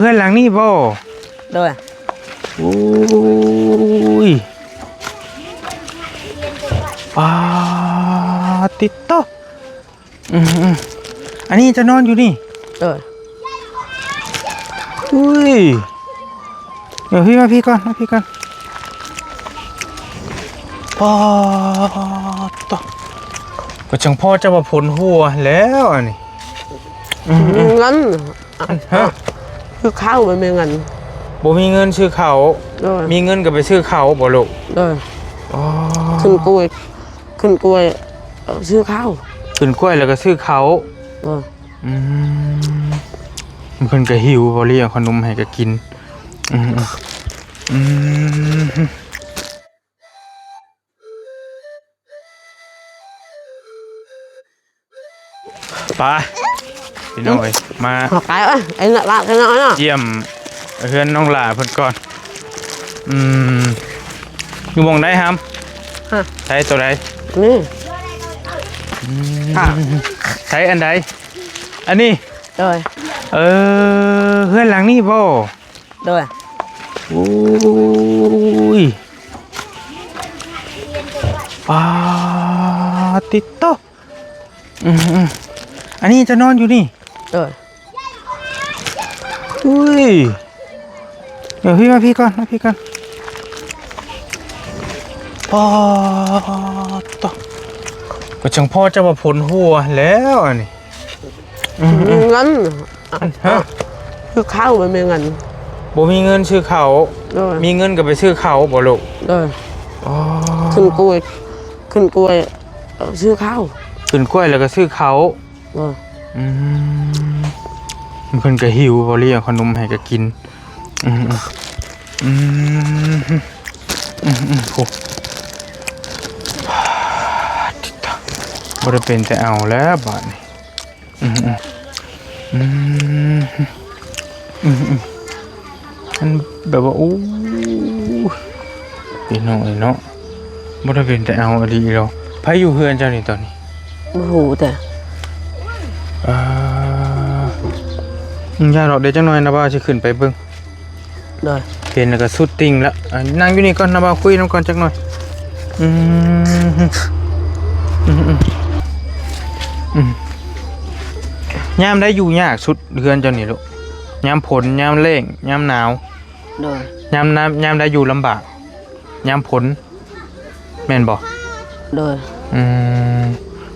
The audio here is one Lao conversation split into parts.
ເຮືອນຫຼັງນີ້ບໍ່? ໂດຍ. ໂອ້ຍ ປາດຕິດໂຕ. ອືມໆ ອັນນີ້ຈະນອນຢູ່ນີ້? ໂດຍ. ອຸ້ຍ ເອົາ ມາພີ້ກ່ອນ ມາພີ້ກ່ອນ. ປາດໂຕ ກໍຈັ່ງພໍຈະວ່າຝົນຫົວແລ້ວອັນນີ້. ອືມໆ ເງິນ ຮະ? ຊື້ເຂົ້າບໍ່ມີເງິນ. ບໍ່ມີເງິນຊື້ເຂົ້າ. ໂດຍ. ມີເງິນກໍໄປຊື້ເຂົ້າບໍ່ລູກ? ໂດຍ. ອໍ ຂຶ້ນກ້ວຍ ຂຶ້ນກ້ວຍ ເອີ ຊື້ເຂົ້າ. ຂຶ້ນກ້ວຍແລ້ວກໍຊື້ເຂົ້າ. ໂດຍ. ອືມ ເພິ່ນກໍຫິວ ພໍລີເອົາຂະໜົມໃຫ້ກໍກິນ. ອືມໆ ອືມ. ໄປ ພີ່ນ້ອງເອີຍ ມາ ໄປເອີຍ ໄອ້ນະລະ ພີ່ນ້ອງເນາະ ຢ້ຽມເຮືອນນ້ອງຫຼ້າເພິ່ນກ່ອນ. ອືມ ຢູ່ໝ່ອງໃດຫຳ? ຮະ ໃສໂຕໃດ? ນີ້ ອືມ ໃສອັນໃດ? ອັນນີ້? ໂດຍ. ເອີ ເຮືອນຫຼັງນີ້ບໍ່? ໂດຍ. ໂອ້ຍ ປາດຕິດໂຕ. ອືມໆ ອັນນີ້ຈະນອນຢູ່ນີ້? ໂດຍ. ອຸ້ຍ ເອົາ ມາພີ້ກ່ອນ ມາພີ້ກ່ອນ. ປາດໂຕ ກໍຈັ່ງພໍຈະວ່າຝົນຫົວແລ້ວອັນນີ້. ອືມໆ ເງິນ ຮະ? ຊື້ເຂົ້າບໍ່ມີເງິນ. ບໍ່ມີເງິນຊື້ເຂົ້າ. ໂດຍ. ມີເງິນກໍໄປຊື້ເຂົ້າບໍ່ລູກ? ໂດຍ. ອໍ ຂຶ້ນກ້ວຍ ຂຶ້ນກ້ວຍ ເອີ ຊື້ເຂົ້າ. ຂຶ້ນກ້ວຍແລ້ວກໍຊື້ເຂົ້າ. ໂດຍ. ອືມ ເພິ່ນກໍຫິວ ພໍລີເອົາຂະໜົມໃຫ້ກໍກິນ. ອືມໆ ອືມໆ ອືມໆ ໂອ້ ບໍ່ໄດ້ເປັນແຕ່ເອົາແລ້ວບາດນີ້. ອືມໆ ອືມໆ ອືມໆ ມັນແບບວ່າ ໂອ້ ພີ່ນ້ອງເອີຍເນາະ ບໍ່ໄດ້ເປັນແຕ່ເອົາອີ່ຫຼີດອກ. ໃຜຢູ່ເຮືອນເຈົ້ານີ້ຕອນນີ້? ບໍ່ຮູ້ແຕ່ ເອີ ຢ່າດອກ ດຽວຈັກໜ່ອຍນະບ່າວຊິຂຶ້ນໄປເບິ່ງ. ໂດຍ. ເຫັນແລ້ວກໍສຸດຕິ່ງລະ. ອ່າ ນັ່ງຢູ່ນີ້ກ່ອນ ນະບ່າວ ຄຸຍນຳກ່ອນຈັກໜ່ອຍ. ອືມ ອືມ ອືມ ອືມ ຍາມໃດຢູ່ຍາກສຸດເຮືອນເຈົ້ານີ້ລູກ? ຍາມຝົນ ຍາມແລ້ງ ຍາມໜາວ? ໂດຍ. ຍາມ ຍາມໃດຢູ່ລຳບາກ? ຍາມຝົນ ແມ່ນບໍ່? ໂດຍ. ອືມ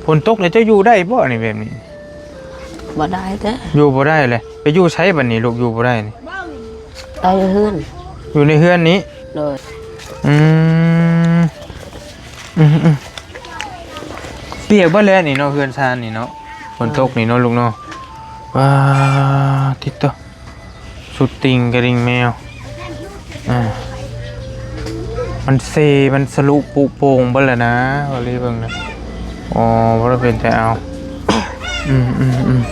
ຝົນຕົກແລ້ວເຈົ້າຢູ່ໄດ້ບໍ່ນີ້ ແບບນີ້? ບໍ່ໄດ້ແທ້ ຢູ່ບໍ່ໄດ້ເລີຍ. ໄປຢູ່ໃສບັດນີ້ລູກ ຢູ່ບໍ່ໄດ້ນີ້? ໄດ້ຢູ່ເຮືອນ ຢູ່ໃນເຮືອນນີ້? ໂດຍ. ອືມ ອືມໆ ປຽກເບິດແລ້ວນີ້ເນາະ ເຮືອນຊານນີ້ເນາະ ຝົນຕົກນີ້ເນາະ ໂດຍ ລູກເນາະ. ວ້າ ຕິດໂຕ ສຸດຕິ່ງກະດິ່ງແມວ. ອ່າ ມັນເຊ ມັນສະລຸປຸໂປ່ງເບິດແລ້ວນະ ວ່າລີເບິ່ງນະ. ອໍ ບໍ່ໄດ້ເປັນແຕ່ເອົາ. ອືມໆ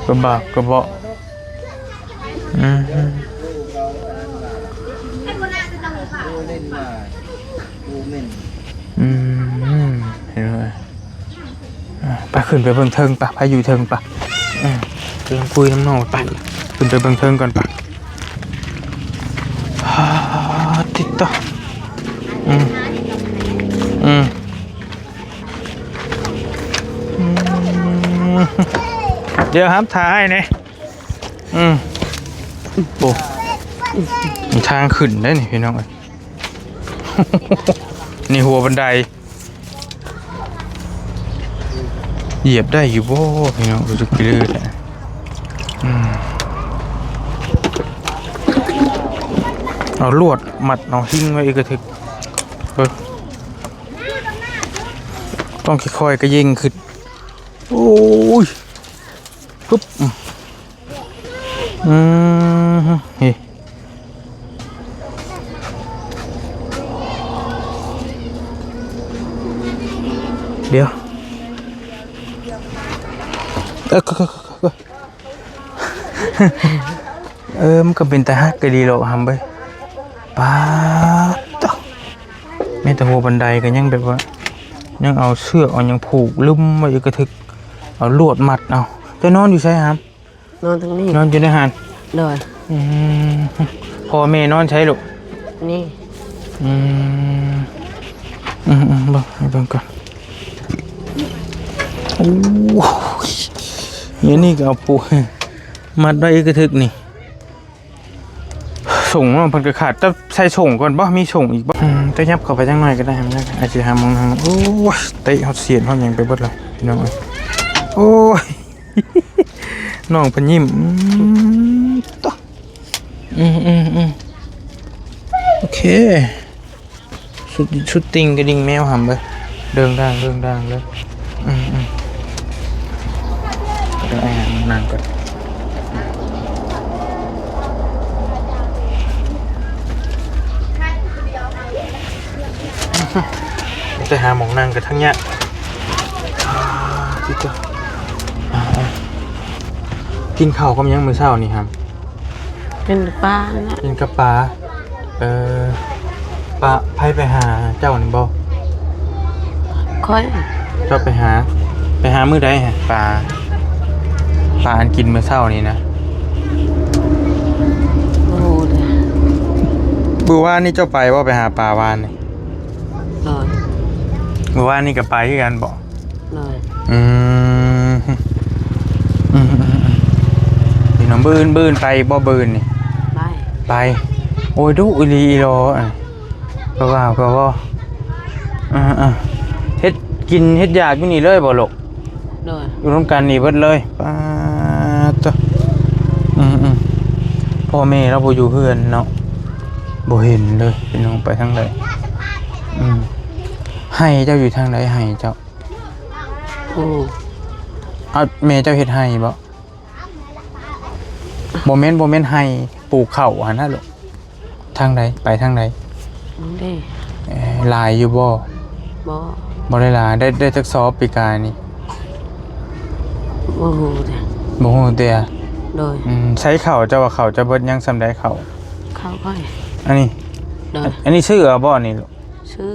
ໆ ກະບາກກະເບາະ. ອືມ ອືມ ເຫັນບໍ່? ອ່າ ໄປ ຂຶ້ນໄປເບິ່ງເທິງໄປ ໃຜຢູ່ເທິງໄປ. ເອີ ກຳລັງຄຸຍນຳນ້ອງໄປ ຂຶ້ນໄປເບິ່ງເທິງກ່ອນໄປ. ອາ ຕິດຕໍ່ ອືມ ອືມ ອືມ ດຽວຫາມ ຖ້າອ້າຍແດ່. ອືມ ໂອ້ ມີທາງຂຶ້ນໄດ໋ນີ້ພີ່ນ້ອງເອີຍ. ນີ້ຫົວບັນໄດ ຢຽບໄດ້ຢູ່ບໍ່ພີ່ນ້ອງ? ຮູ້ສຶກຄື ອືມ ເອົາລວດມັດເອົາຫິ້ງໄວ້ອີກກະທຶກ ເບິ່ງ ຕ້ອງຄ່ອຍໆກະເຢັ່ງຂຶ້ນ. ໂອ້ຍ ປຶບ ອືມ ນີ້ ດຽວ ເອີ ເອີ ມັນກະເປັນຕາຮັກກະດີດອກຫຳເອີຍ. ປາດ ແມ້ແຕ່ຫົວບັນໄດກະຍັງແບບວ່າ ຍັງເອົາເຊືອກເອົາຫຍັງຜູກລຶ້ມໄວ້ອີກກະທຶກ ເອົາລວດມັດເອົາ. ເຈົ້ານອນຢູ່ໃສຫຳ? ນອນທາງນີ້ ນອນຢູ່ໃນຫັ້ນ. ໂດຍ. ອືມ ພໍ່ແມ່ນອນໃສລູກ? ນີ້. ອືມ ອືມໆ ເບິ່ງ ໃຫ້ເບິ່ງກ່ອນ. ໂອ້ຍ ນີ້ ນີ້ກໍເອົາປູມັດໄວ້ອີກກະທຶກນີ້. ສົ້ງເນາະ ເພິ່ນກໍຂາດ ແຕ່ໃສ່ສົ້ງກ່ອນບໍ່? ມີສົ້ງອີກບໍ່? ອືມ ແຕ່ຫຍັບເຂົ້າໄປຈັກໜ້ອຍກໍໄດ້ ອາດຊິຫາໝ່ອງນັ່ງ. ໂອ້ຍ ເຕະຮອດສຽນຮອດຫຍັງໄປເບິດແລ້ວ ພີ່ນ້ອງເອີຍ. ໂອ້ຍ ນ້ອງເພິ່ນຍິ້ມ. ອືມ ໂຕ ອືມໆໆ ໂອເຄ. ສຸດ ສຸດຕິ່ງກະດິ່ງແມວຫຳເບິ່ງ ເດີງດາງ ເດີງດາງເລີຍ. ອືມໆ ດຽວໄອ້ຫາໝ່ອງນັ່ງກ່ອນ ໄປຫາໝ່ອງນັ່ງກັນທັງຍາກ. ອ່າ ຕິດຕໍ່ ອ່າ ກິນເຂົ້າກັບຫຍັງມື້ເຊົ້ານີ້ຫຳ? ກິນກັບປານະ ກິນກັບປາ. ເອີ ປາ ໃຜໄປຫາເຈົ້ານີ້ບໍ່? ຂ້ອຍ. ເຈົ້າໄປຫາ ໄປຫາມື້ໃດຫະ? ປາ ປາອັນກິນມື້ເຊົ້ານີ້ນະ. ໂອ້ ມື້ວານນີ້ເຈົ້າໄປບໍ່? ໄປຫາປາວານນີ້. ໂດຍ. ມື້ວານນີ້ກໍໄປຄືກັນບໍ່? ໂດຍ. ອືມ ອືມໆ ພີ່ນ້ອງ ບືນ ບືນໄປບໍ່? ບືນນີ້ ໄປ ໄປ. ໂອ້ຍ ດຸອີ່ຫຼີອີ່ຫຼໍ ອັນ ກໍວ່າກໍເວົ້າ. ເອີໆ ເຮັດກິນເຮັດຢາກຢູ່ນີ້ເລີຍບໍ່ລູກ? ໂດຍ. ຢູ່ນຳກັນນີ້ເບິດເລີຍ. ປາດໂທ້ ອືມໆ ພໍ່ແມ່ລາວບໍ່ຢູ່ເຮືອນເນາະ ບໍ່ເຫັນເລີຍ ພີ່ນ້ອງ ໄປທາງໃດ? ອືມ ໄຮ່ເຈົ້າຢູ່ທາງໃດ? ໄຮ່ເຈົ້າ ໂອ້ ເອົາ ແມ່ເຈົ້າເຮັດໄຮ່ບໍ່? ບໍ່ແມ່ນ ບໍ່ແມ່ນໄຮ່ປູກເຂົ້າຫັ້ນນະລູກ. ທາງໃດ? ໄປທາງໃດ? ເດ້ ເອີ ຫຼາຍຢູ່ບໍ່? ບໍ່ ບໍ່ໄດ້ຫຼາຍ. ໄດ້ ໄດ້ຈັກສອບປີກາຍນີ້? ບໍ່ຮູ້ເດ້ ບໍ່ຮູ້ເດ້. ໂດຍ. ອືມ ໃຊ້ເຂົ້າ ເຈົ້າວ່າເຂົ້າເຈົ້າເບິດຍັງສ່ຳໃດເຂົ້າ? ເຂົ້າຂ້ອຍ ອັນນີ້. ໂດຍ. ອັນນີ້ຊື້ເອົາບໍ່ນີ້? ຊື້.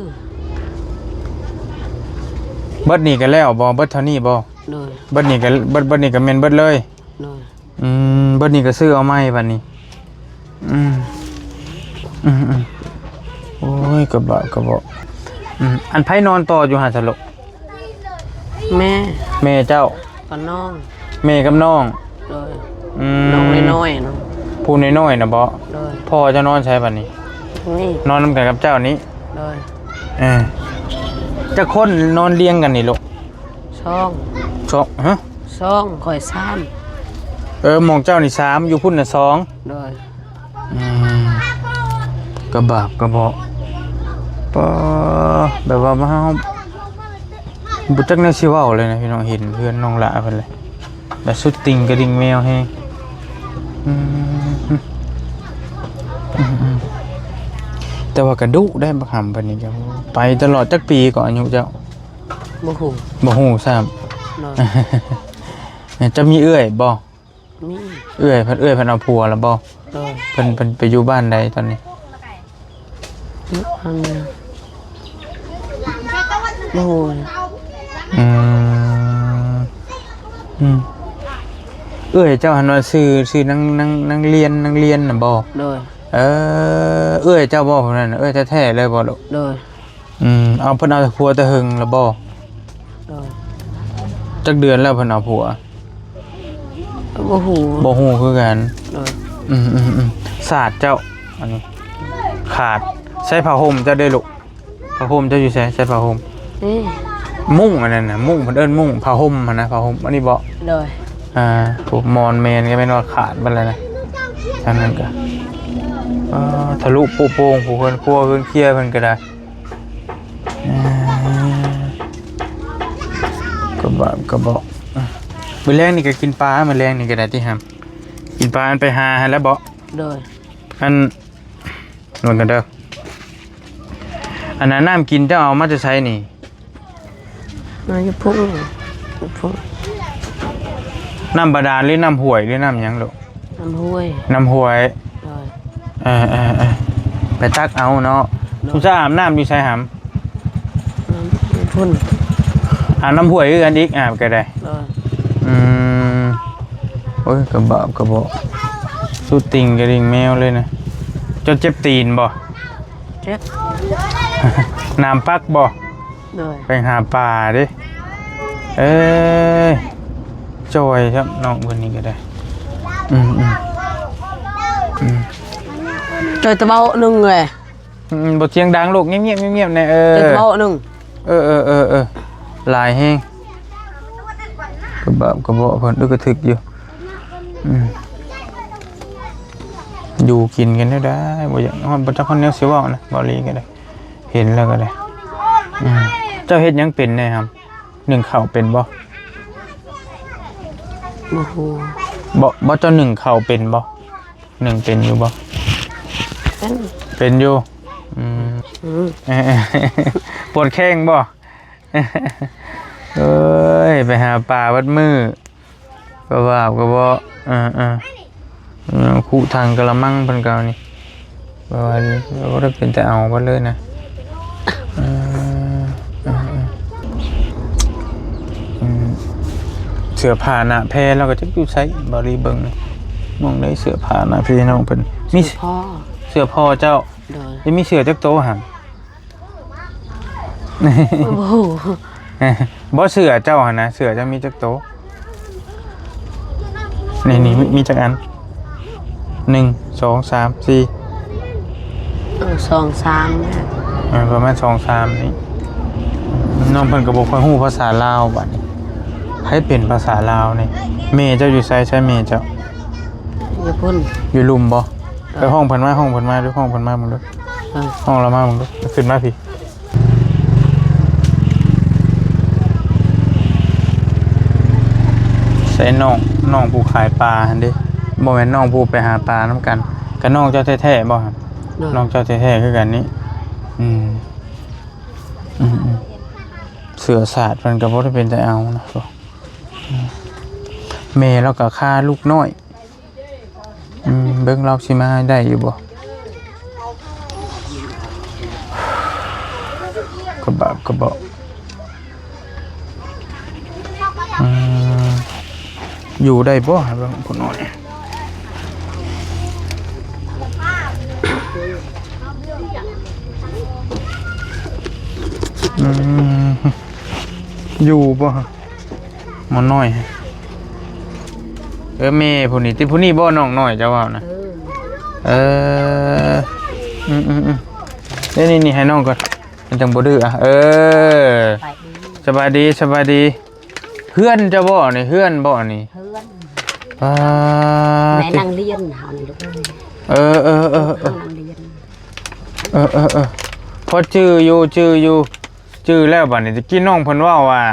ເບິດນີ້ກໍແລ້ວບໍ່? ເບິດເທົ່ານີ້ບໍ່? ໂດຍ. ເບິດນີ້ກໍ ເບິດ ເບິດນີ້ກໍແມ່ນເບິດເລີຍ? ໂດຍ. ອືມ ເບິດນີ້ກໍຊື້ເອົາໃໝ່ບັດນີ້. ອືມ ອືມໆ ໂອ້ຍ ກະບາກະເບາະ. ອືມ ອັນໃຜນອນຕໍ່ຢູ່ຫັ້ນຊະລູກ? ແມ່ ແມ່ເຈົ້າ ກັບນ້ອງ ແມ່ກັບນ້ອງ. ໂດຍ. ອືມ ນ້ອງນ້ອຍໆນະ ຜູ້ນ້ອຍໆນະບໍ? ໂດຍ. ພໍ່ເຈົ້ານອນໃສບັດນີ້? ນີ້ ນອນນຳກັນກັບເຈົ້ານີ້? ໂດຍ. ເອີ ຈັກຄົນນອນລຽງກັນນີ້ລູກ? ສອງ ສອງ ຮະ? ສອງ ຂ້ອຍສາມ. ເອີ ໝ່ອງເຈົ້ານີ້ສາມ ຢູ່ພຸ້ນນະສອງ. ໂດຍ. ອືມ ກະບາບກະເບາະ ປາ ແບບວ່າເຮົາບໍ່ຈັກແນວຊິເວົ້າເລີຍນະພີ່ນ້ອງ ເຫັນເຮືອນນ້ອງຫຼ້າເພິ່ນແຫຼະ ແບບສຸດຕິ່ງກະດິ່ງແມວແຮງ. ອືມ ອືມໆ ແຕ່ວ່າກະດຸໄດ໋ ບັກຫຳເພິ່ນນີ້ ໄປຕະຫຼອດ. ຈັກປີກໍອາຍຸເຈົ້າ? ບໍ່ຮູ້ ບໍ່ຮູ້ຊ້ຳ. ໂດຍ. ເຈົ້າມີເອື້ອຍບໍ່? ມີ. ເອື້ອຍເພິ່ນ ເອື້ອຍເພິ່ນເອົາຜົວແລ້ວບໍ່? ໂດຍ. ເພິ່ນ ເພິ່ນໄປຢູ່ບ້ານໃດຕອນນີ້? ຢູ່ອັນ ບໍ່ຮູ້. ອືມ ອືມ ເອື້ອຍເຈົ້າຫັ້ນວ່າຊື່ ຊື່ນາງ ນາງ ນາງລຽນ ນາງລຽນນະບໍ່? ໂດຍ. ເອີ ເອື້ອຍເຈົ້າບໍ່ຜູ້ນັ້ນ ເອື້ອຍແທ້ໆເລີຍບໍ່ລູກ? ໂດຍ. ອືມ ເອົາ ເພິ່ນເອົາຜົວແຕ່ເຫິງແລ້ວບໍ່? ໂດຍ. ຈັກເດືອນແລ້ວເພິ່ນເອົາຜົວ? ບໍ່ຮູ້ ບໍ່ຮູ້ຄືກັນ. ໂດຍ. ອືມໆໆ ສາດເຈົ້າ ອັນນີ້ຂາດ. ໃສ່ຜ້າຫົ່ມເຈົ້າເດ້ລູກ? ຜ້າຫົ່ມເຈົ້າຢູ່ໃສ? ໃສ່ຜ້າຫົ່ມ. ນີ້ ມຸ້ງອັນນັ້ນນະ ມຸ້ງ ເພິ່ນເອີ້ນມຸ້ງ ຜ້າຫົ່ມຫັ້ນນະ ຜ້າຫົ່ມ ອັນນີ້ບໍ່? ໂດຍ. ອ່າ ພວກໝອນແມ່ນກໍແມ່ນວ່າຂາດເບິດແລ້ວນະ ທາງນັ້ນກໍ ອ່າ ທະລຸໂປ້ໂປ່ງ ຜູ້ເຮືອນຄົວເຮືອນເຄຍເພິ່ນກໍໄດ້. ອ່າ ກະບາບກະເບາະ. ມື້ແລງນີ້ກໍກິນປາ ມື້ແລງນີ້ກໍໄດ້ຕິຫຳ ກິນປາ ອັນໄປຫາຫັ້ນແຫຼະເບາະ? ໂດຍ. ອັນ ເບິ່ງກັນເດີ ອັນນັ້ນ ນ້ຳກິນເຈົ້າເອົາມາແຕ່ໃສນີ້? ມາຢູ່ພຸ້ນ ຢູ່ພຸ້ນ. ນ້ຳບາດານ ຫຼື ນ້ຳຫ້ວຍ ຫຼື ນ້ຳຫຍັງລູກ? ນ້ຳຫ້ວຍ ນ້ຳຫ້ວຍ. ໂດຍ. ເອີໆ ໄປຕັກເອົາເນາະ. ໂດຍ. ຊຸມເຈົ້າອາບນ້ຳຢູ່ໃສຫຳ? ອາບຢູ່ພຸ້ນ ອາບນ້ຳຫ້ວຍຄືກັນອີກ ອາບກໍໄດ້. ໂດຍ. ອືມ ໂອ້ ໂອ້ຍ ກະບາບກະເບາະ ສຸດຕິ່ງກະດິ່ງແມວເລີຍນະ. ເຈົ້າເຈັບຕີນບໍ່? ເຈັບ. ໜາມປັກບໍ່? ໂດຍ. ໄປຫາປາເດ້. ເອີຍ ຈ່ອຍຊ້ຳນ້ອງເພິ່ນນີ້ກະໄດ້. ອືມໆ ອືມ ຈ່ອຍຕະເບົາະໜຶ່ງເລີຍ. ອືມ ບໍ່ສຽງດັງລູກ ງຽບໆ ງຽບໆແດ່. ເອີ ເຈັດເບົາະໜຶ່ງ. ເອີໆໆໆ ຫຼາຍແຮງ. ກະບາບກະເບາະເພິ່ນ ເອີ ກະຖືກຢູ່. ອືມ ຢູ່ກິນກັນແນວໃດ ບໍ່ຢາກ ບໍ່ຈັກຄົນແນວຊິເວົ້ານະ ເວົ້າອີ່ຫຼີກະໄດ້ ເຫັນແລ້ວກະໄດ້. ອືມ ເຈົ້າເຮັດຫຍັງເປັນແດ່ຫຳ? ໜຶ້ງເຂົ້າເປັນບໍ່? ບໍ່ຮູ້. ບໍ່ ບໍ່ ເຈົ້າໜຶ້ງເຂົ້າເປັນບໍ່? ໜຶ້ງເປັນຢູ່ບໍ່? ເປັນ. ເປັນຢູ່. ອືມ ອືມ ປວດແຂ້ງບໍ່? ເອີຍ ໄປຫາປາເບິດມື້ ກະບາບກະເບາະ. ເອີໆ ຄຸຖັງກະລະມັງເພິ່ນກະເອົານີ້ ແບບວ່າບໍ່ໄດ້ເປັນແຕ່ເອົາເບິດເລີຍນະ. ເອີ ເອີໆ ອືມ ເສື້ອຜ້າໜ້າແພລາວກະຈັກຢູ່ໃສ ບໍ່ໄດ້ເບິ່ງ ມອງໄດ້ເສື້ອຜ້າໜ້າແພນ້ອງເພິ່ນ. ມີ ເສື້ອພໍ່ ເສື້ອພໍ່ເຈົ້າ. ໂດຍ. ມີເສື້ອຈັກໂຕຫັ້ນ? ບໍ່ຮູ້. ບໍ່ ເສື້ອເຈົ້າຫັ້ນນະ ເສື້ອເຈົ້າມີຈັກໂຕ? ນີ້ ນີ້ ມີ ມີຈັກອັນ? ໜຶ່ງ ສອງ ສາມ ສີ່ ເອີ ສອງ ສາມ ເອີ ປະມານສອງ ສາມນີ້. ນ້ອງເພິ່ນກະບໍ່ຄ່ອຍຮູ້ພາສາລາວບາດນີ້ ໃຜເປັນພາສາລາວນີ້. ແມ່ເຈົ້າຢູ່ໃສ? ໃສແມ່ເຈົ້າ? ຢູ່ພຸ້ນ ຢູ່ລຸ່ມບໍ່? ເອີ ໄປຮ້ອງເພິ່ນມາ ຮ້ອງເພິ່ນມາດູ ຮ້ອງເພິ່ນມາເບິ່ງດູ. ເອີ ຮ້ອງລາວມາເບິ່ງດູ ຂຶ້ນມາພີ້. ໃສ່ນ້ອງ ນ້ອງຜູ້ຂາຍປາຫັ້ນເດ້ ບໍ່ແມ່ນນ້ອງຜູ້ໄປຫາປານຳກັນ. ກະນ້ອງເຈົ້າແທ້ໆບໍ່? ໂດຍ. ນ້ອງເຈົ້າແທ້ໆຄືກັນນີ້. ອືມ ອືມໆ ເສື້ອສາດເພິ່ນກະບໍ່ໄດ້ເປັນຕາເອົານະ. ແມ່ລາວກະຄາລູກນ້ອຍ. ອືມ ເບິ່ງລາວຊິມາໄດ້ຢູ່ບໍ່? ກະບາບກະເບາະ. ອືມ ຢູ່ໄດ້ບໍ່? ໃຫ້ເບິ່ງຜູ້ນ້ອຍ. ອືມ ຢູ່ບໍ່? ໝໍນ້ອຍ. ເອີ ແມ່ຜູ້ນີ້ຕິ ຜູ້ນີ້ບໍ່ ນ້ອງນ້ອຍເຈົ້າເວົ້ານະ? ເອີ ເອີ ອືມໆໆ ນີ້ໆ ໃຫ້ນ້ອງກ່ອນ ມັນຈັ່ງບໍ່ດື້ອະ. ເອີ ສະບາຍດີ ສະບາຍດີ ສະບາຍດີ. ເຮືອນເຈົ້າບໍ່ນີ້? ເຮືອນບໍ່ນີ້? ເຮືອນ. ປາດ ແມ່ນັ່ງລຽນເຮົານີ້ລູກເອີຍ. ເອີໆໆໆ ເອີໆໆ ເອີ ພໍຈື່ຢູ່ ຈື່ຢູ່ ຈື່ແລ້ວບາດນີ້. ຕະກີ້ນ້ອງເພິ່ນເວົ້າວ່າ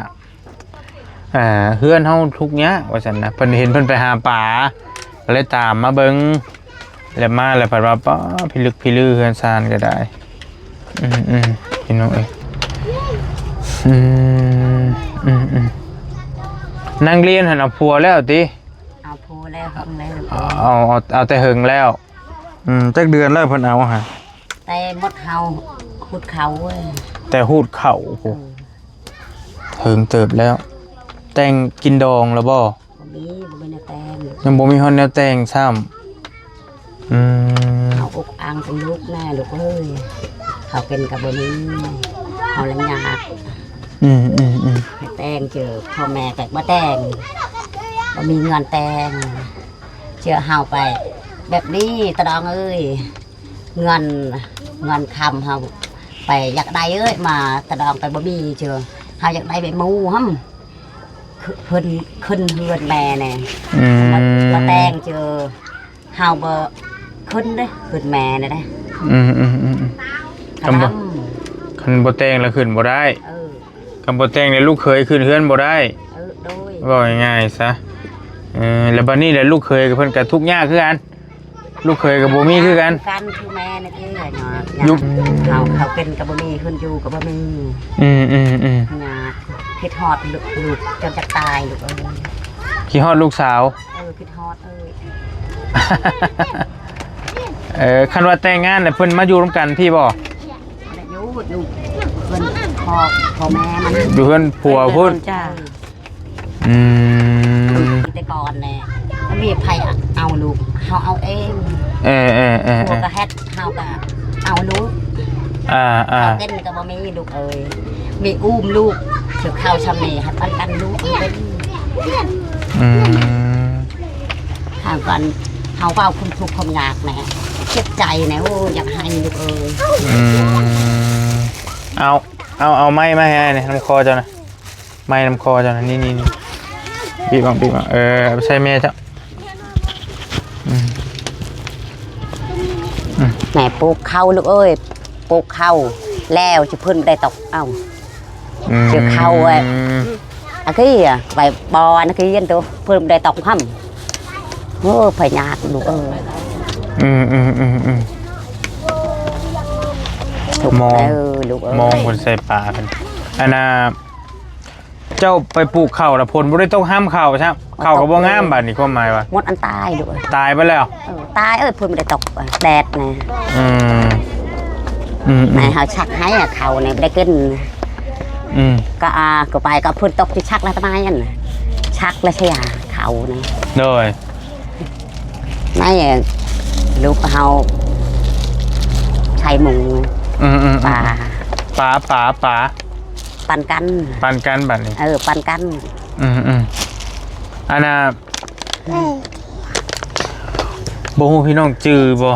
ອ່າ ເຮືອນເຮົາທຸກຍາກວ່າຊັ້ນນະ ເພິ່ນເຫັນເພິ່ນໄປຫາປາ ກະເລີຍຕາມມາເບິ່ງ ແລ້ວມາແລ້ວພັດວ່າ ປາ ພິລຶກພິລື ເຮືອນຊານກະໄດ້. ອືມໆ ພີ່ນ້ອງເອີຍ ອືມ ອືມໆ ນັ່ງລຽນຫັ້ນເອົາຜົວແລ້ວຕິ? ເອົາຜົວແລ້ວ ເອົາແລ້ວ ເອົາ ເອົາແຕ່ເຫິງແລ້ວ. ອືມ ຈັກເດືອນແລ້ວເພິ່ນເອົາຫັ້ນ? ແຕ່ໝົດເຮົາ ຮຸດເຂົ້າເວີຍ. ແຕ່ຮຸດເຂົ້າພຸ້ນ. ເອີ ເຖິງເຕີບແລ້ວ. ແຕ່ງກິນດອງແລ້ວບໍ່? ບໍ່ມີ ບໍ່ມີແນວແຕ່ງ. ຍັງບໍ່ມີຮອດແນວແຕ່ງຊ້ຳ. ອືມ ເຮົາອົກອັ່ງເປັນລູກແນ່ລູກເອີຍ. ເຂົາເປັນກະບໍ່ມີ ເຮົາລະຍາກ. ອືມໆໆ ໃຫ້ແຕ່ງເຈີ ພໍ່ແມ່ກະບໍ່ແຕ່ງ ບໍ່ມີເງິນແຕ່ງ. ເຈີ ເຮົາໄປແບບນີ້ຕະດອງເອີຍ. ເງິນ ເງິນຄຳເຮົາໄປຢາກໄດ້ເອີຍ ມາຕະດອງໄປບໍ່ມີເຈີ. ເຮົາຢາກໄດ້ແບບໝູ່ຫັ້ນ ຂຶ້ນ ຂຶ້ນເຮືອນແມ່ແນ່. ອືມ ມາ ມາແຕ່ງເຈີ ເຮົາບໍ່ຂຶ້ນເດ້ ຂຶ້ນແມ່ແນ່ເດ້. ອືມໆໆ ຄັນບໍ່ ຄັນບໍ່ແຕ່ງລະຂຶ້ນບໍ່ໄດ້. ເອີ ຄັນບໍ່ແຕ່ງລະລູກເຂີຍຂຶ້ນເຮືອນບໍ່ໄດ້. ເອີ ໂດຍ ເວົ້າງ່າຍໆຊະ. ເອີ ລະບາດນີ້ລະລູກເຂີຍກະເພິ່ນກະທຸກຍາກຄືກັນ. ລູກເຂີຍກະບໍ່ມີຄືກັນ ຄືກັນຄືແມ່ນີ້ເອີຍເນາະ. ຢູ່ ເຮົາ ເຮົາເປັນກະບໍ່ມີ ເຮືອນຢູ່ກະບໍ່ມີ. ອືມໆ ຍາກ ຄິດຮອດລູກ ລູກຈົນຈະຕາຍລູກເອີຍ. ຄິດຮອດລູກສາວ? ເອີ ຄິດຮອດເອີຍ. ເອີ ຄັນວ່າແຕ່ງງານລະເພິ່ນມາຢູ່ນຳກັນພີ້ບໍ່? ຢູ່ ຢູ່ເຮືອນພໍ່ ພໍ່ແມ່ມັນ ຢູ່ເຮືອນຜົວພຸ້ນ. ເອີ ອືມ ແຕ່ກ່ອນແຫຼະ ມີໃຜເອົາລູກ ເຮົາເອົາເອງ. ເອີໆໆໆ ຜົວກໍເຮັດ ເຮົາກໍເອົາລູກ. ອ່າໆ ເຮົາເປັນກໍບໍ່ມີລູກເອີຍ ມີອູ້ມລູກ ເຂົ້າຊ່ຳນີ້ໃຫ້ປັນກັນລູກເປັນ. ອືມ ຫາກັນ ເຮົາເວົ້າຄວາມທຸກຄວາມຍາກແນ່ ເຈັບໃຈແນ່ ໂອ້ ຢາກໃຫ້ລູກເອີຍ. ອືມ ເອົາ ເອົາ ເອົາໄມ້ມາໃຫ້ອ້າຍແນ່ ນຳຄໍເຈົ້ານະ. ໄມ້ນຳຄໍເຈົ້ານະ ນີ້ໆໆ ບີບເອົາ ບີບເອົາ ເອີ ເອົາໄປໃສ່ແມ່ເຈົ້າ. ອືມ ອືມ ແມ່ປູກເຂົ້າລູກເອີຍ ປູກເຂົ້າແລ້ວຊິເພິ່ນໄດ້ຕອກເອົາ. ອືມ ຊິເຂົ້າ ເອີ ອັນກີ້ໄປບໍ່ ອັນກີ້ເຢັນໂຕ ເພິ່ນໄດ້ຕອກຫຳ. ໂອ້ ພະຍາດລູກເອີຍ. ອືມໆໆໆ ມອງ ເອີ ລູກເອີຍ ມອງເພິ່ນໃສ່ປາເພິ່ນ ອັນນ່າ ເຈົ້າໄປປູກເຂົ້າລະ ຝົນບໍ່ໄດ້ຕົກ ຫຳເຂົ້າຊ້ຳ ເຂົ້າກໍບໍ່ງາມ. ບາດນີ້ຄວາມໝາຍວ່າ ໝົດອັນຕາຍລູກເອີຍ ຕາຍໄປແລ້ວ. ເອີ ຕາຍເອີຍ ຝົນບໍ່ໄດ້ຕົກ ແດດນະ. ອືມ ອືມໆ ໃຫ້ເຮົາຊັກໃຫ້ເຂົ້ານີ້ບໍ່ໄດ້ກິນ. ອືມ ກໍອາ ກໍໄປກໍຝົນຕົກຊິຊັກລະທຳໄມ ອັນຊັກລະເສຍເຂົ້ານີ້. ໂດຍ ໃນລູກເຮົາໃສ່ໝູ. ອືມໆໆ ປາ ປາ ປາ ປາ ປັນກັນ ປັນກັນບາດນີ້. ເອີ ປັນກັນ. ອືມໆ ອັນນ່າ ບໍ່ຮູ້ພີ່ນ້ອງຈື່ບໍ່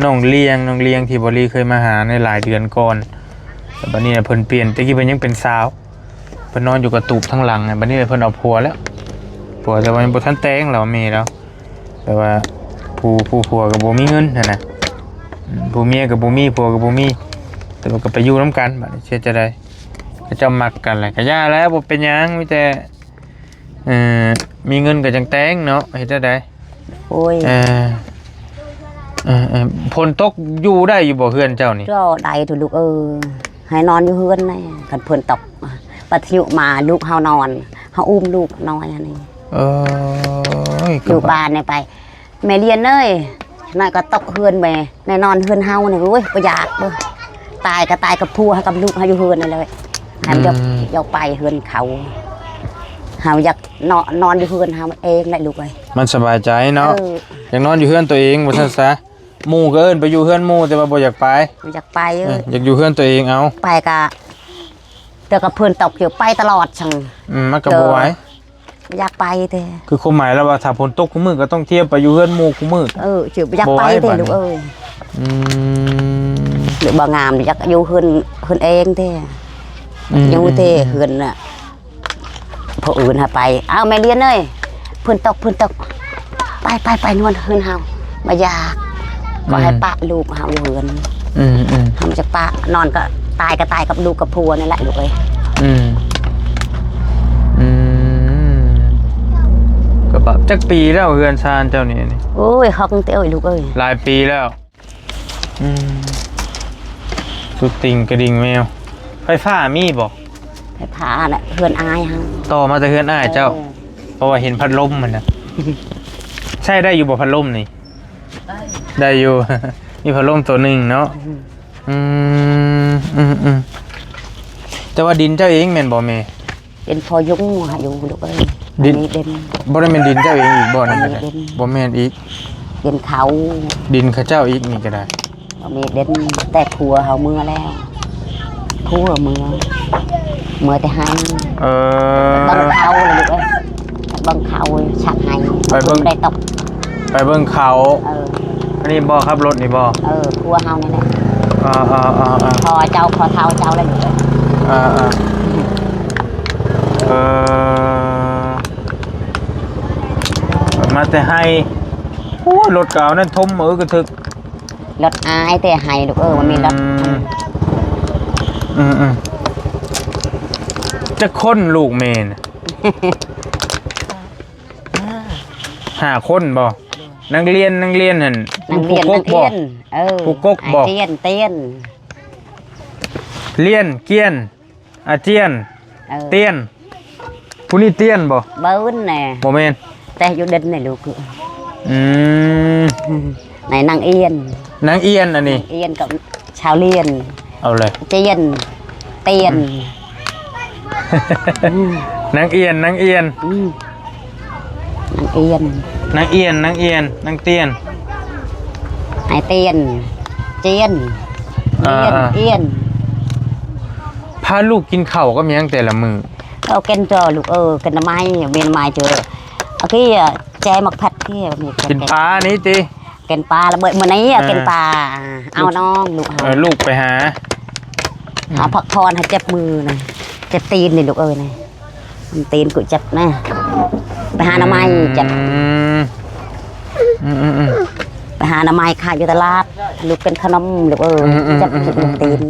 ນ້ອງລຽງ ນ້ອງລຽງທີ່ບໍ່ລີເຄີຍມາຫາໃນຫຼາຍເດືອນກ່ອນ ແຕ່ບາດນີ້ນະເພິ່ນປ່ຽນ ແຕ່ກີ້ເພິ່ນຍັງເປັນສາວ ເພິ່ນນອນຢູ່ກະຕູບທາງຫຼັງ. ບັດນີ້ເພິ່ນເອົາຜົວແລ້ວ ຜົວ ແຕ່ວ່າຍັງບໍ່ທັນແຕ່ງລາວ ແມ່ລາວ ແຕ່ວ່າຜູ້ ຜູ້ຜົວກໍບໍ່ມີເງິນຫັ້ນນະ ອືມ ຜູ້ເມຍກໍບໍ່ມີ ຜົວກໍບໍ່ມີ ແຕ່ວ່າກໍໄປຢູ່ນຳກັນ. ບັດນີ້ເຮັດຈັ່ງໃດ ເຂົາເຈົ້າມັກກັນແຫຼະ ກໍຢ່າແລ້ວ ບໍ່ເປັນຫຍັງ ມີແຕ່ ເອີ ມີເງິນກໍຈັ່ງແຕ່ງເນາະ ເຮັດຈັ່ງໃດ. ໂອ້ຍ ເອີ ເອີໆ ຝົນຕົກຢູ່ໄດ້ຢູ່ບໍ່ເຮືອນເຈົ້ານີ້? ກໍໄດ້ໂຕລູກເອີຍ ໃຫ້ນອນຢູ່ເຮືອນແນ່ ຄັນຝົນຕົກ ປັດທະຍຸມາລູກເຮົານອນ ເຮົາອຸ້ມລູກນ້ອຍອັນນີ້. ເອີຍ ຢູ່ບ້ານນີ້ໄປ ແມ່ລຽນເອີຍ ໜ້ອຍກໍຕົກເຮືອນແມ່ ແນ່ນອນເຮືອນເຮົານີ້ ໂອ້ຍ ບໍ່ຢາກເດີ້ ຕາຍກໍຕາຍກັບຜົວເຮົາ ກັບລູກເຮົາຢູ່ເຮືອນນີ້ແຫຼະ ໃຫ້ມັນຢາກ ອືມ ຢາກໄປເຮືອນເຂົາ ເຮົາຢາກນອນ ນອນຢູ່ເຮືອນເຮົາເອງແຫຼະລູກເອີຍ ມັນສະບາຍໃຈເນາະ. ເອີ ຢາກນອນຢູ່ເຮືອນຕົວເອງວ່າຊັ້ນຊະ ໝູ່ກໍເອີ້ນໄປຢູ່ເຮືອນໝູ່ ແຕ່ວ່າບໍ່ຢາກໄປ ບໍ່ຢາກໄປ. ເອີ ຢາກຢູ່ເຮືອນຕົວເອງເອົາ ໄປກະ ແຕ່ກໍເພິ່ນຕົກຢູ່ ໄປຕະຫຼອດຊັ້ນ. ອືມ ມັນກໍບໍ່ໄຫວ ເອີ ຢາກໄປແທ້ ຄືຄວາມໝາຍລາວວ່າ ຖ້າຝົນຕົກຄູ່ມື້ກໍຕ້ອງທ່ຽວໄປຢູ່ເຮືອນໝູ່ຄູ່ມື້. ເອີ ຊິບໍ່ຢາກໄປແທ້ລູກເອີຍ. ອືມ ຫຼືບໍ່ງາມ ຢາກຢູ່ເຮືອນ ເຮືອນເອງແທ້. ອືມ ຢູ່ແຕ່ ອືມ ເຮືອນນະ ຜູ້ອື່ນຫາໄປ. ເອົາ ແມ່ລຽນເອີຍ ເພິ່ນຕົກ ເພິ່ນຕົກ ໄປ ໄປ ໄປນອນເຮືອນເຮົາ ບໍ່ຢາກ ກໍໃຫ້ ອືມ ປະລູກເຮົາຢູ່ເຮືອນ. ອືມໆ ເຮົາຈະປະນອນ ກໍຕາຍກໍຕາຍກັບລູກກັບຜົວນີ້ແຫຼະລູກເອີຍ. ອືມ ອືມ ກໍບາບ ຈັກປີແລ້ວເຮືອນຊານເຈົ້ານີ້? ໂອ້ຍ ຮອກເຕີ ໂອ້ຍ ລູກເອີຍ ຫຼາຍປີແລ້ວ. ອືມ ສຸດຕິ່ງກະດິ່ງແມວ. ໄຟຟ້າມີບໍ່? ໄຟຟ້ານະ ເຮືອນອ້າຍເຮົາ ຕໍ່ມາແຕ່ເຮືອນອ້າຍເຈົ້າ. ເອີ ເພາະວ່າເຫັນພັດລົມຫັ້ນນະ. ໃຊ້ໄດ້ຢູ່ບໍ່ພັດລົມນີ້? ໄດ້ ໄດ້ຢູ່ ມີພັດລົມໂຕໜຶ່ງເນາະ. ອືມ ອືມໆ ແຕ່ວ່າດິນເຈົ້າເອງແມ່ນບໍ່ແມ່? ເປັນພໍ່ຍຸງໃຫ້ຢູ່ລູກເອີຍ. ດິນ ອັນນີ້ດິນ ບໍ່ໄດ້ແມ່ນດິນເຈົ້າເອງອີກບໍ່? ອັນນັ້ນກໍໄດ້ ບໍ່ແມ່ນອີກ ດິນເຂົາ ດິນເຂົາເຈົ້າອີກນີ້ກໍໄດ້. ບໍ່ມີດິນ ແຕ່ຜົວເຮົາເມືອແລ້ວ ຜົວເມືອ ເມືອແຕ່ໄຮ່. ເອີ ເບິ່ງເຂົາລູກເອີຍ ເບິ່ງເຂົາຊັກໄຮ່ ໄປເບິ່ງ ໄດ້ຕົກ ໄປເບິ່ງເຂົາ. ເອີ ອັນນີ້ບໍ່ ຂັບລົດນີ້ບໍ່? ເອີ ຜົວເຮົານີ້ແຫຼະ. ເອີໆໆໆ ພໍ່ເຈົ້າ ພໍ່ເຖົ້າເຈົ້າແຫຼະລູກເອີຍ. ເອີໆ ເອີ ມາແຕ່ໄຮ່. ໂອ້ຍ ລົດກໍເອົານັ້ນຖົມ ເອີ ກະຖືກ ລົດອ້າຍແຕ່ໄຮ່ລູກເອີຍ ບໍ່ມີລົດ. ອືມ ອືມໆ ຈັກຄົນລູກແມ່ນະ? ຫ້າຄົນບໍ່? ນັກຮຽນ ນັກຮຽນຫັ້ນ ນັກຮຽນ ຜູ້ກົກບໍ່? ນັກຮຽນ ເອີ ຜູ້ກົກບໍ່? ອາຈຽນ ຕຽນ ລຽນ ກຽນ ອາຈຽນ ເອີ ຕຽນ. ຜູ້ນີ້ຕຽນບໍ່? ເບິ່ນແນ່ ບໍ່ແມ່ນ ແຕ່ຢູ່ເດັ່ນໃນລູກ. ອືມ ໃນນາງອຽນ ນາງອຽນອັນນີ້ ນາງອຽນກັບຊາວລຽນ. ເອົາເລີຍ ຈຽນ ຕຽນ. ອືມ ນາງອຽນ ນາງອຽນ. ອືມ ນາງອຽນ ນາງອຽນ ນາງອຽນ ນາງຕຽນ ໃຫ້ຕຽນ ຈຽນ ອາ ອຽນ ອາ ອຽນ. ພາລູກກິນເຂົ້າກັບຫຍັງແຕ່ລະມື້? ເອົາກິນເຈົ້າລູກເອີຍ ກິນໜໍ່ໄມ້ ມີໜໍ່ໄມ້ເຈົ້າ ເອົາກີ້ແຈໝາກຜັດ ກີ້ມີ ກິນປານີ້ຕິ? ກິນປາລະເບີດມື້ນີ້ ເອີ ກິນປາ ເອົານ້ອງລູກເຮົາ ເອີ ລູກໄປຫາ ຫາພັກຜ່ອນ ໃຫ້ເຈັບມືນະ ເຈັບຕີນນີ້ລູກເອີຍນະ. ຕີນກູເຈັບນະ ໄປຫາໜໍ່ໄມ້ເຈັບ ອືມ ອືມໆໆ ໄປຫາໜໍ່ໄມ້ຂາຍຢູ່ຕະຫຼາດ ລູກກິນຂະໜົມລູກເອີຍ ອືມໆໆ ເຈັບຕີນ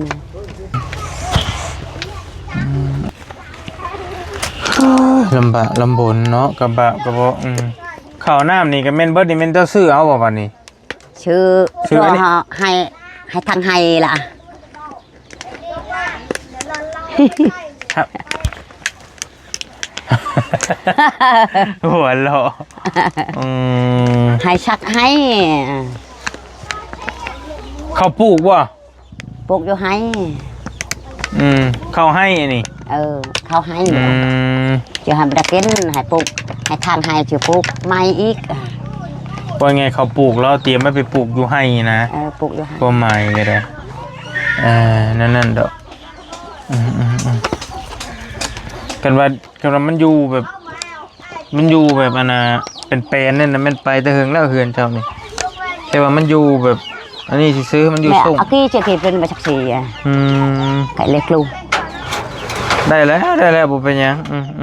ອືມ ລຳບາກລຳບົນເນາະ ກະບາກກະເບາະ ອືມ ເຂົ້ານ້ຳນີ້ກະແມ່ນເບິດນີ້ ແມ່ນເຈົ້າຊື້ເອົາບໍ່ບາດນີ້? ຊື້ ຊື້ອັນນີ້ ໃຫ້ ໃຫ້ທາງໃຫ້ລະ ຮະ ຫົວເລາະ ອືມ ໃຫ້ສັກໃຫ້ ເຂົ້າປູກບໍ່? ປູກຢູ່ໄຮ່ ອືມ ເຂົ້າໄຮ່ອັນນີ້ ເອີ ເຂົ້າໄຮ່ ອືມ ຊິໃຫ້ບໍ່ໄດ້ກິນ ໃຫ້ປູກ ໃຫ້ທາງໃຫ້ຊິປູກໃໝ່ອີກ ວ່າໄງ ເຂົາປູກແລ້ວຕຽມໄວ້ໄປປູກຢູ່ໄຮ່ນະ ເອີ ປູກຢູ່ໄຮ່ ຄວາມໝາຍກໍໄດ້ ເອີ ນັ້ນໆ ດອກ ອືມໆໆ ຄັນວ່າ ຄັນວ່າມັນຢູ່ແບບ ມັນຢູ່ແບບອັນນ່າ ເປັນແປນນັ້ນນະ ແມ່ນໄປແຕ່ເຫິງແລ້ວເຮືອນເຈົ້ານີ້ ແຕ່ວ່າມັນຢູ່ແບບ ອັນນີ້ຊື່ໆ ມັນຢູ່ ແມ່ ໂສ້ງ ອາກີເຈເກເປັນມາຈັກຊີ ອືມ ໄກ່ເລັກລູກ ໄດ້ແລ້ວ ໄດ້ແລ້ວ ບໍ່ເປັນຫຍັງ ອືມໆ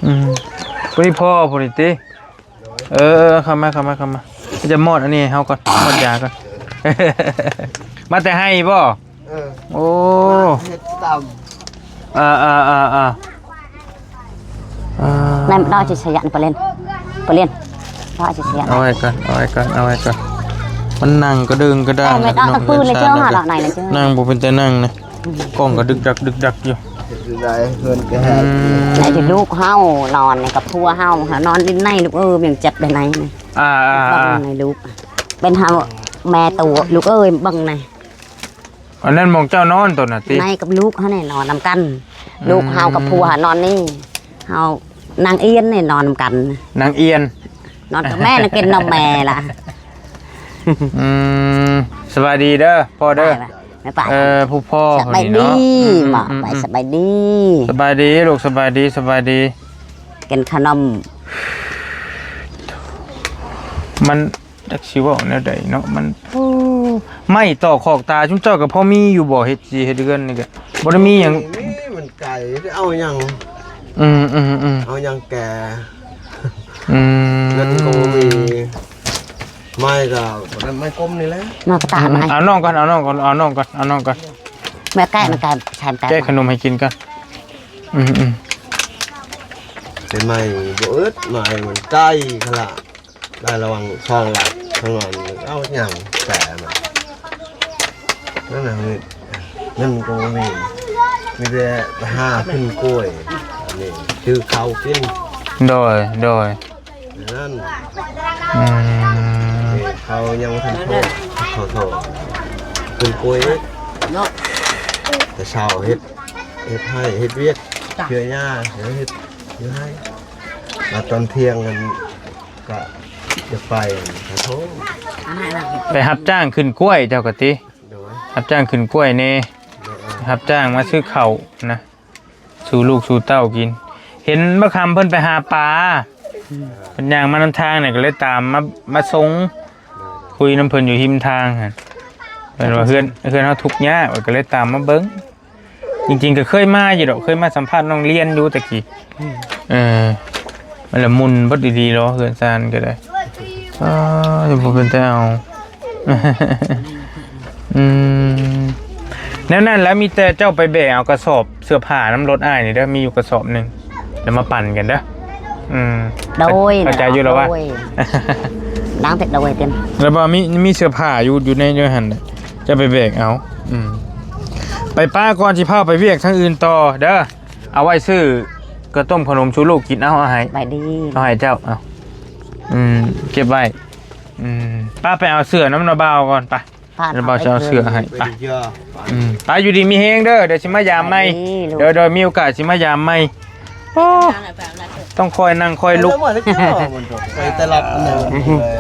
ອືມ ຜູ້ນີ້ພໍ່ຜູ້ນີ້ຕິ ເອີ ເຂົ້າມາ ເຂົ້າມາ ເຂົ້າມາ ຈະມອດອັນນີ້ໃຫ້ເຮົາກ່ອນ ມອດຢາກ່ອນ ມາແຕ່ໄຮ່ບໍ່? ເອີ ໂອ້ ເຮັດຕຳ ເອີໆໆໆ ນັ້ນ ເອົາຊິສະຫຍັນປະເລັນ ປະເລັນ ເອົາຊິສະຫຍັນ ເອົາໄວ້ກ່ອນ ເອົາໄວ້ກ່ອນ ເອົາໄວ້ກ່ອນ ມັນນັ່ງກະເດິງກະດາງ ແມ່ນເອົາຕະປືນເລີຍເຈົ້າ ເອົາເນາະ ໄນລະເຈົ້າ ນັ່ງບໍ່ເປັນຕານັ່ງນະ ກ້ອງກະດຶກດັກດຶກດັກຢູ່ ເຮັດຈັ່ງໃດເຮືອນກະແຮງ ອືມ ໃນທີ່ລູກເຮົານອນນີ້ກັບຜົວເຮົາ ເຮົານອນດິນໃນລູກເອີຍ ຍັງເຈັບໄດ້ໃນນີ້ ອ່າໆໆ ເບິ່ງໃນລູກ ເປັນເຮົາແມ່ໂຕລູກເອີຍ ເບິ່ງໃນ ອັນນັ້ນໝ່ອງເຈົ້ານອນໂຕນະຕິ? ໃນກັບລູກເຮົານີ້ນອນນຳກັນ ອືມ ລູກເຮົາກັບຜົວເຮົານອນນີ້ ເຮົານາງອຽນນີ້ນອນນຳກັນ ນາງອຽນ ນອນກັບແມ່ ນາງກິນນຳແມ່ລະ ອືມ ສະບາຍດີເດີພໍ່ເດີ ໄປໆ ເອີ ຜູ້ພໍ່ ສະບາຍດີ ເນາະ ອືມໆໆ ໄປ ສະບາຍດີ ສະບາຍດີລູກ ສະບາຍດີ ສະບາຍດີ ກິນຂະໜົມ ມັນ ຈັກຊິເວົ້າແນວໃດເນາະ ມັນ ໂອ້ ໄມ້ຕອກຄອກຕາ ຊຸມເຈົ້າກໍພໍມີຢູ່ບໍ່? ເຮັດຊິເຮັດເຮືອນນີ້ກໍບໍ່ໄດ້ມີຫຍັງ ມີ ມັນໄກ ເອົາຫຍັງ ອືມໆໆ ເອົາຫຍັງແກ່ ອືມ ເງິນກໍບໍ່ມີ ໄມ້ກໍບໍ່ໄດ້ ໄມ້ກົມນີ້ແຫຼະ ມາກະຕາ ອືມ ໄມ້ ເອົານ້ອງກ່ອນ ເອົານ້ອງກ່ອນ ເອົານ້ອງກ່ອນ ເອົານ້ອງກ່ອນ ແມ່ແກະ ແມ່ແກະ ໃສ່ແກະ ແກະຂະໜົມໃຫ້ກິນກ່ອນ ອືມໆ ແຕ່ໄມ້ບໍ່ອຶດ ໄມ້ມັນໄກຂະລະ ໄດ້ລະຫວ່າງສອງຫຼັກ ຂ້າງນອກເອົາຫຍັງແຕ່ມັນ ນັ້ນນະ ເງິນກໍບໍ່ມີ ມີແຕ່ໄປຫາຂຶ້ນກ້ວຍ ອັນນີ້ຊື້ເຂົ້າກິນ ໂດຍ ໂດຍ ນັ້ນ ອືມ ເຂົ້າຍັງບໍ່ທັນພໍ ຂໍໂທດ ຂຶ້ນກ້ວຍເນາະ ແຕ່ເຊົ້າເຮັດ ເຮັດໄຮ່ເຮັດວຽກ ເຮັດຫຍ້າ ເຮັດຢູ່ໄຮ່ ມາຕອນທ່ຽງນັ້ນ ກະຈະໄປ ຂະໂທດ ໄປຮັບຈ້າງຂຶ້ນກ້ວຍເຈົ້າກະຕິ ໂດຍ ຮັບຈ້າງຂຶ້ນກ້ວຍແດ່ ໂດຍ ຮັບຈ້າງມາຊື້ເຂົ້ານະ ສູ່ລູກສູ່ເຕົ້າກິນ ເຫັນບັກຄຳເພິ່ນໄປຫາປາ ອືມ ເພິ່ນຍ່າງມານຳທາງນີ້ ກະເລີຍຕາມມາ ມາສົ່ງ ໂດຍ ຄຸຍນຳເພິ່ນຢູ່ຮິມທາງຫັ້ນ ເພິ່ນວ່າເຮືອນ ເຮືອນເຮົາທຸກຍາກ ກະເລີຍຕາມມາເບິ່ງ. ຈິງໆກໍເຄີຍມາຢູ່ດອກ ເຄີຍມາສຳພາດນ້ອງລຽນຢູ່ແຕ່ກີ້ ອືມ ເອີ ມັນລະມຸນເບິດອີ່ຫຼີເນາະ ເຮືອນຊານກໍໄດ້ ອ້າ ບໍ່ເປັນຕາເອົາ ອືມ ແນວນັ້ນແຫຼະ ມີແຕ່ເຈົ້າໄປແບກເອົາກະສອບເສື້ອຜ້ານຳລົດອ້າຍນີ້ເດີ ມີຢູ່ກະສອບໜຶ່ງ ແລ້ວມາປັ່ນກັນເດີ ອືມ ໂດຍ ເຂົ້າໃຈຢູ່ແລ້ວວະ ໂດຍ ນາງເປັນໂດຍເຕັມ ແລ້ວບໍ່ ມີ ມີເສື້ອຜ້າຢູ່ ຢູ່ໃນ ຢູ່ຫັ້ນ ຈະໄປແບກເອົາ ອືມ ໄປປ້າກ່ອນ ຊິພາໄປວຽກທາງອື່ນຕໍ່ເດີ ເອົາໄວ້ຊື້ເຂົ້າຕົ້ມຂະໜົມສູ່ລູກກິນ ເອົາ ເອົາໃຫ້ ສະບາຍດີ ເອົາໃຫ້ເຈົ້າ ເອົາ ອືມ ເກັບໄວ້ ອືມ ປ້າໄປເອົາເສື້ອນຳນ້າບ່າວກ່ອນ ໄປ ນ້າບ່າວຊິເອົາເສື້ອໃຫ້ ໄປ ອືມ ໄປ ຢູ່ດີມີແຮງເດີ ດຽວຊິມາຢາມໃໝ່ ສະບາຍດີລູກ ໂດຍ ໂດຍ ມີໂອກາດຊິມາຢາມໃໝ່ ໂອ້ ຕ້ອງຄ່ອຍນັ່ງຄ່ອຍລຸກ.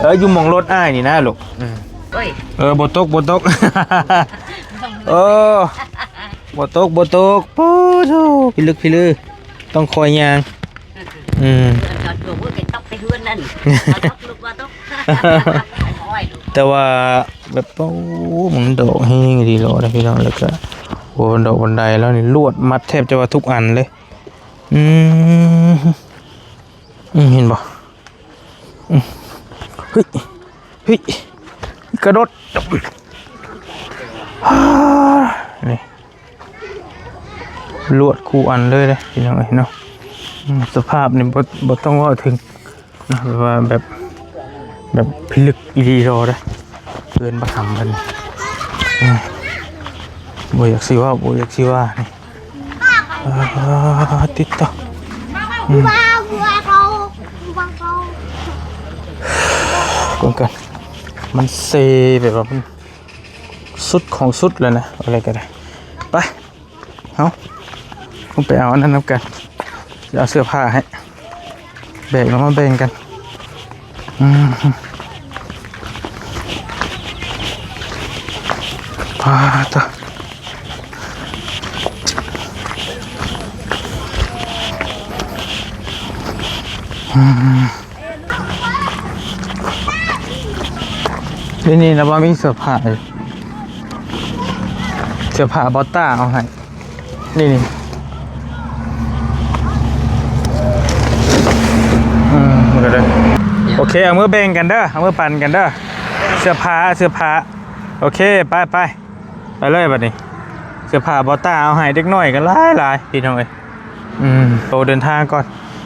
ເອີ ຢູ່ໝ່ອງລົດອ້າຍນີ້ນະລູກ. ເອີ ບໍ່ຕົກ ບໍ່ຕົກ. ເອີ ບໍ່ຕົກ ບໍ່ຕົກ. ໂອ້ໂຫ ພິລຶກພິລື ຕ້ອງຄ່ອຍຍ່າງ. ອືມ ເຮືອນເຂົາຕົວເພິ່ນເປັນຕອກແຕ່ເຮືອນນັ້ນ ເຂົາຕົກ ລູກວ່າຕົກ. ແຕ່ວ່າແບບ ໂອ້ ມັນດອກແຮງອີ່ຫຼີເນາະພີ່ນ້ອງ. ແລ້ວກະ ໂອ້ ດອກບັນໄດລາວນີ້ລວດມັດແທບຈະວ່າທຸກອັນເລີຍ. ອືມ ອືມ ເຫັນບໍ່? ອືມ ເຮີ້ຍ ເຮີ້ຍ ກະໂດດ ນີ້ ລວດຄູ່ອັນເລີຍເດ້ພີ່ນ້ອງເອີຍເນາະ. ອືມ ສະພາບນີ້ບໍ່ ບໍ່ຕ້ອງເວົ້າເຖິງເນາະ ແບບວ່າແບບ ແບບພິລຶກອີ່ຫຼີເນາະ ເຮືອນບັກຫຳເພິ່ນ. ອືມ ບໍ່ຢາກຊິເວົ້າ ບໍ່ຢາກຊິວ່ານີ້. ປາດຕິດໂຕ ອືມ ເບິ່ງກ່ອນ ມັນເຊແບບວ່າມັນສຸດຂອງສຸດແລ້ວນະ ເອົາໄດ້ກໍໄດ້. ໄປ ເຮົາ ເຮົາໄປເອົາອັນນັ້ນນຳກັນ ຊິເອົາເສື້ອຜ້າໃຫ້ ແບກແລ້ວມາແບ່ງກັນ. ອືມ ປາດໂທ້ ອືມ ນີ້ ນີ້ລະ ບໍ່ມີເສື້ອຜ້າຢູ່ ເສື້ອຜ້າບໍ່ຕ້າເອົາໃຫ້. ນີ້ ນີ້ ອືມ ມັນກໍໄດ້ ໂອເຄ ເອົາມືແບ່ງກັນເດີ ເອົາມືປັນກັນເດີ ເສື້ອຜ້າ ເສື້ອຜ້າ. ໂອເຄ ໄປ ໄປ ໄປເລີຍບັດນີ້. ເສື້ອຜ້າບໍ່ຕ້າເອົາໃຫ້ເດັກນ້ອຍກໍຫຼາຍໆ ພີ່ນ້ອງເອີຍ. ອືມ ໂຕເດີນທາງກ່ອນ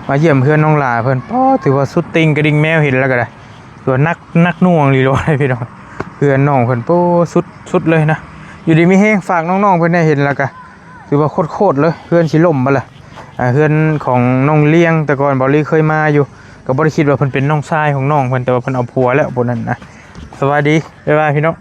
ມາຢ້ຽມເຮືອນນ້ອງຫຼ້າເພິ່ນ. ປໍ ຖືວ່າສຸດຕິ່ງກະດິ່ງແມວ ເຫັນແລ້ວກໍໄດ້ ຖືວ່າໜັກ ໜັກໜ່ວງອີ່ຫຼີເນາະ ພີ່ນ້ອງ. ເຮືອນນ້ອງເພິ່ນ ໂອ້ ສຸດ ສຸດເລີຍນະ. ຢູ່ດີມີແຮງ ຝາກນ້ອງໆເພິ່ນແດ່ ເຫັນແລ້ວກະ ຖືວ່າໂຄດໆເລີຍ ເຮືອນຊິລົ້ມບໍ່ລະ. ອ່າ ເຮືອນຂອງນ້ອງລ້ຽງ ແຕ່ກ່ອນເບົາລີເຄີຍມາຢູ່ ກໍບໍ່ໄດ້ຄິດວ່າເພິ່ນເປັນນ້ອງຊາຍຂອງນ້ອງເພິ່ນ ແຕ່ວ່າເພິ່ນເອົາຜົວແລ້ວຜູ້ນັ້ນນະ. ສະບາຍດີ ບາຍບາຍ ພີ່ນ້ອງ.